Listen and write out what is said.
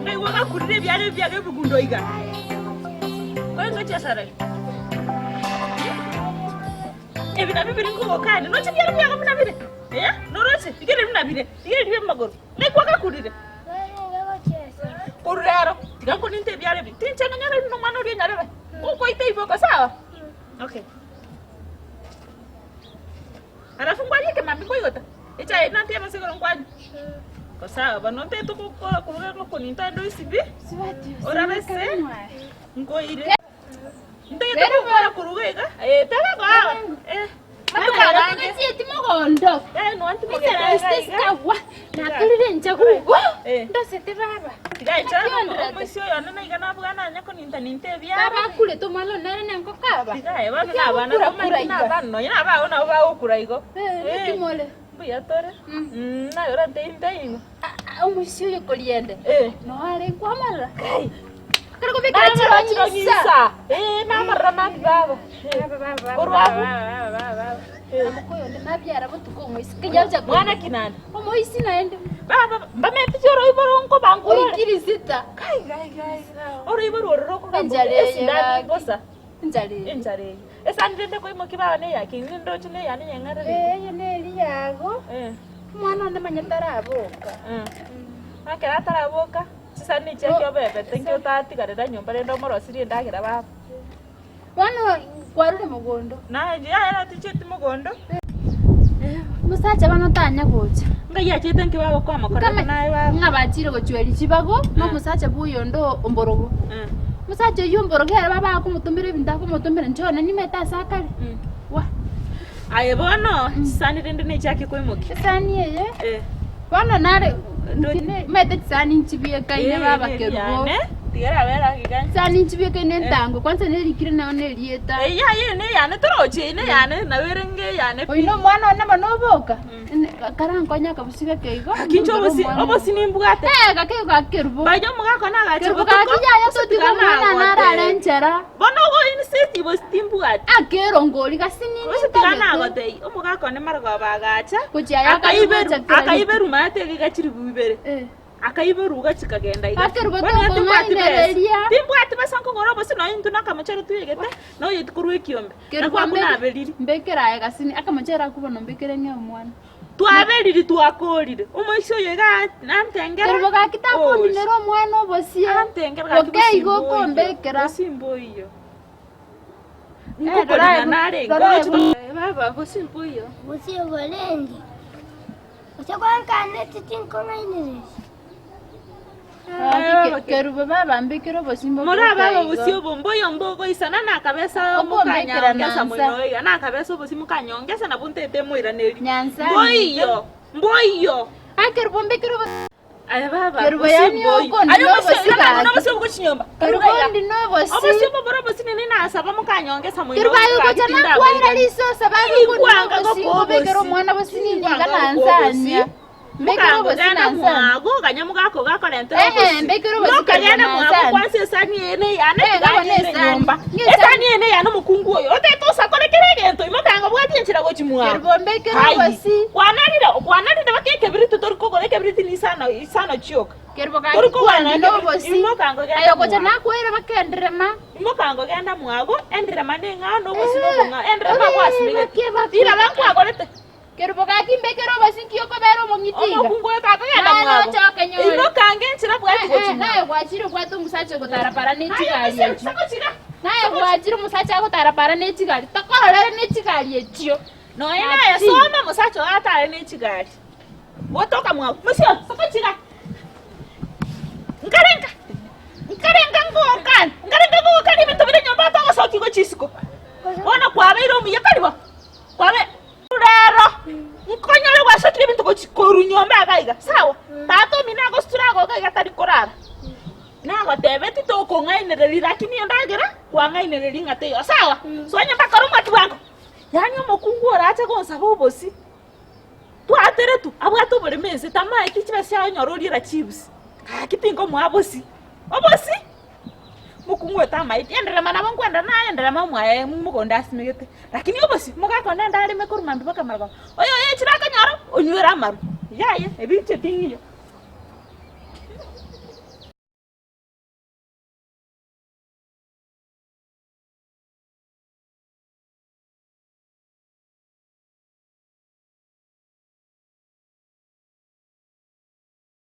Naigwa gakurire ebiara ebiaga ebigundo iga. Oyo ngochia ase Ebi nabio biri nkogokania. Noche ebiara biago buna bire. Eh, noroche, rigereria buna bire. Rigereria bire amagoro. Naigwa gakurire. Korwa rero, tiga nkoninte ebiara ebi. Tinche ng'anyore buna omwana oria onyarebe. Okoita iboko, sawa? Okay. Alafu nkwarie ekemambia nkoigota. Echae nantebe ase igoro nkwanywa. Ko sawa bono ntete gokora koruga ngokoninta ande oisibi, orabe se, nkoire. Ntagete gokora koruga iga, eh, tebe goa, eh, matuko amange. Nchieti mogondo. Eh, nwanti mogete iga Ase iga. sikawa. Nakorire ncha gugo. Eh. Ndosete baba. Tiga inche Naki ondorete? omoisia oyo one naiga nabwana anya koninta ninta ebiara. Baba akurete omwana one nere nenkoko aba. Tiga aye bono Naki na abana agokura komanyete kura na iga. abana nonya na abago nabo bagokura igo. Eh, naki Eh. more? Mbuya tore. Mm. Mm, naye orantebie ntebie ng'o? Omoisia oyo koriende Eh. noo are nkwamarora. Kai. Ekero kobekera Namarora chirong'i chirong'i insa. insa. Eh, namarora mambia baba. Eh. Baba, baba, baba, Korwa abwo. baba, baba, baba. Eh. Namoka oyonde nabiara botuko omoiseke yacha Mwana ki naende? Omoisi naende. Baba, mbameti oroiboro nkobangura ore. Oikiri sita. Kai, kai, kai. Oroiboro oro rokogamba Enchara eye esindani gaki. bosa. Enchara eye. Enchara eye. Esani rende koimokia baba neya ki? Inwe ndoche neyane nyeng'arere. Eh, eye neri yago. Eh. Omwana one manya taraboka. Eh. Ekero ataraboka, chisani echi ekio obebete nkio otatigarera nyomba rende omorosirie endagera baba. Bono kwarure mogondo. Naye yaya tichieti mogondo. Omosacha bono tanya gocha. Ngai achete nki baba kwamakorete Nkama- naye baba. Ng'a bachire gochweria chibago, na omosacha bwa oyonde omborogo. Eh. Omosacha oyio omborogo ere baba akomotomera ebinto akomotomera inche one nimete ase akare. Mm. Wah! Aye bono, chisani rende nechiake koimokia. Esani eye, Eh. bono nare Ndo- omanyete chisani nchibiekaine Eh, baba eri kerubo. yane, tiga erabere ake iga. Chisani nchibiekaine entango, kwanza nerikire nao na erieta. Eyio aye neyane torochi eyio neyane nabo ere nge eyane pi. Oyo na omwana one bono oboka, karankonye akabusi gake igo. Gaki inche obosi obosi nimbwate. Eh, gake igo gaki kerubo. Baria omogaka one agacha Kerubo botuko, gaki yaya gose totiga tiga omwana nagote. narare nchera. Bono ogo insist bosi timbwati. Akerongori gasinini Gose tiga ntagete. nagotebia, omogaka one marogoba agacha, Gochia aya akaiberu gocha kera akaiberu maate iga chiribu ibere. Eh. Akaiborwa gachikagenda iga. Akerubo Bono iga timbwati besa. tokong'ainereria. Timbwati besa nkogora obosie nonya intwe na akamochere twegete, na oyeti korwa ekiombe. Kerubo Nakwo abwo mbe- naberiri. mbekere aye gasini akamochere akwo bono mbekere ng'e omwana. Twaberiri twakorire. Omoisia oyo iga antengera. Kerubo gaki takondinera omwana obosie. Antengera gaki Boke igo bosie mboiyo. okombekera. Bosie mboiyo. Eh, Nkokorina narenge. rora Oroche aye, Baba bosie mboiyo. Gose oborendi, gose gwankanete tinkong'ainereria. Gaki Kerubo baba mbekere obosie mboke Morabe igo. obosie obo mboyo mbogoisana nakabesa Okombekera mokanyongesa nansa. moino iga nakabesa obosie mokanyongesa nabo ntete moiraneri Nyansa mboiyo mboiyo Ah, Kerubo mbekere obosie. Aye baba Kerubo bosie yani mboiyo. okondi Aye obosie nobosie obo gaki. nobosie obogochinyomba Kerubo ndi nobosie. obosie obo boro obosie nini nasaba mokanyongesa moino Kerubo aye gaki gocha tinda nakwaira moirani. risosa baba okondi Ingwanga nobosie gokoa nkobekera obosie. omwana bosie nini iga Ingwanga gokoa nansania. obosie. Mbekere obosie Mokagenda nansani. mwago, ganya mogaka ogakorentera Ehe, obosie. mbekere obosie Mokagenda kegima mwago nansani. kwansa esani eye neyane, Eh, tiga bono nyire esani. nyomba. Ng'esani. Esani eye neyane omokungu oyo. Otete osakore kera egento, imokanga bwati enchera gochia mwago. Kerubo mbekere Hai, obosie. Kwanarire, kwanarire baka ekebiriti tori kogora ekebiriti ni isano, isano chioka. Kerubo Tori gaki kogora kwandi na nobosie. Imoka ngogenda Aye gocha mwago. nakwaire bakenderema. Imoka ngogenda mwago, enderema neng'ao na obosie Eh, nobong'ao. Enderema ore, gwasimegete. bakie, bakie. Riraba nkwagorete. Kerubo gaki mbekere obosie nki okobera omong'iti iga? Omokungu oyo takogenda Naye mwabo. nochoke nyore. Imoka ange enchera bwati Eh, gochia eh, naye mwabo. gwachire obwate omosacha ogotara para ne Aye chigari omoisia echio. gochira. Naye gwachire omosacha agotara para ne chigari, tokororere ne chigari echio. Nonya naye Gaki. soma omosacha oyo atare ne chigari. Gotoka mwabo. Moisia oyo, soka chira. Nkarenga. Nkarenga ngokana. Nkarenga ngokana ebinto bire nyomba togosokia gochia isiko. Bono kwabeire omuya tari bo? Kwabe Rero nkonyore gwasokire ebinto gochi korwa nyomba iga iga, sawa? Tata omino agositure agoka iga tari korara. Nagotebeti tokong'ainereria lakini endagera kwang'ainereria ng'a teiyo, sawa? Soa nyomba kora omwaki bwango. Yaani omokungu orache gonsaba obosie, twateretwe, abwate oboremo ense, tamaeti chibesa chiaye onyore oriera chips, gaki tinkomoa bosie, obosie! Mokungu oyo tamaeti, enderema nabo nkwenda naye enderema omwaye mogondo asimegete, lakini obosie mogaka onde ande areme korwa mambia mpaka marogoba, oyo oyo echire akanyora, onywere amarwa. Yaya, ebi inche ting'iyo.